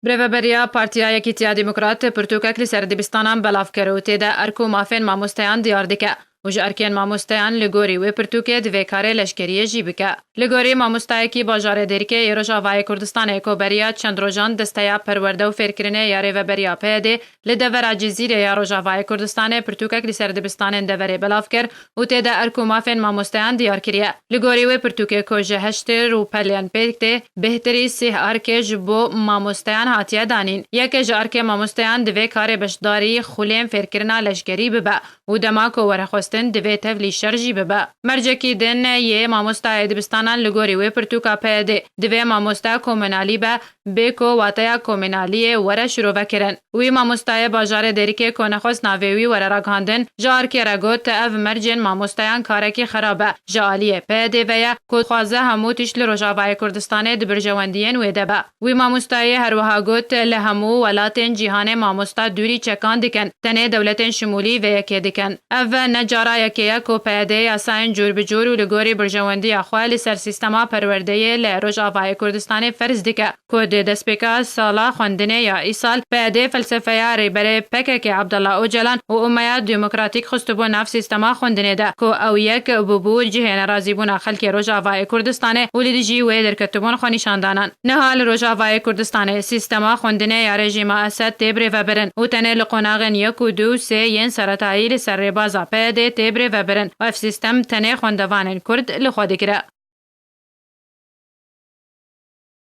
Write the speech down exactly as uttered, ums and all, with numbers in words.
Birêveberiya Partiya Yekîtiya Demokrat pirtûkek li ser dibistanan belav kir û tê de erk û mafên mamosteyan diyar dike û ji erkên mamosteyan li gorî wê pirtûkê divê karê leşkeriyê jî bike. Li gorî mamostayekî bajarê Dêrikê yê Rojavayê Kurdistanê ku beriya çend rojan desteya perwerde û fêrkirinê ya Rêveberiya P Y D'ê li devera Cizîrê ya Rojavayê Kurdistanê pirtûkek li ser dibistanên deverê belav kir û tê de erk û mafên mamosteyan diyar kiriye. Li gorî wê pirtûkê ku ji heştêr û pelên pêk tê, bêhtirî sîh arkê ji bo mamosteyan hatiye danîn. Yeke ji arkê mamosteyan divê karê beşdarî xulên fêrkirina leşkerî bibe û dema ku were xwestin divê tevlî şer jî bibe. Mercekî din yê mamostayê dibistanan li gorî wê pirtûka P Y D'ê divê mamoste komunalî be, bê ku wateya komunaliyê were şirovekirin. Wî mamostayê bajarê Dêrikê ku nexwest navê wî were ragihandin, ji arkê re got, ev mercên mamosteyan karekî xerab e. Ji aliyê P Y D'ê ve ye ku dixwaze hemû tişt li Rojavayê Kurdistanê di birjewendiyên wê de be. Wî mamostayê her wiha got, li hemû welatên cîhanê mamosta dûrî çekan dikin, tenê dewletên şimûlî vê yekê dikin. Ev ne cara yekê ye ku P Y D yasayên cûr bi cûr û li gorî birjewendiya xwe li ser sîstema perwerdeyê li Rojavayê Kurdistanê ferz dike, ku di destpêka sala xwendinê ya îsal P Y D felsefeya rêberê P K K Abdullah Ocalan û Umeya Demokratîk xistibû nav sîstema xwendinê de, ku ew yek bûbû cihê nerazîbûna xelkê Rojavayê Kurdistanê û li dijî wê derketibûn xwenîşandanan. Niha li Rojavayê Kurdistanê sîstema xwendinê ya rejîma Esed tê birêvebirin û tenê li qonaxên yek û du û sê yên seretayî li ser rêbaza P Y D tê birêvebirin û ev sîstem tenê xwendevanên Kurd li xwe digire.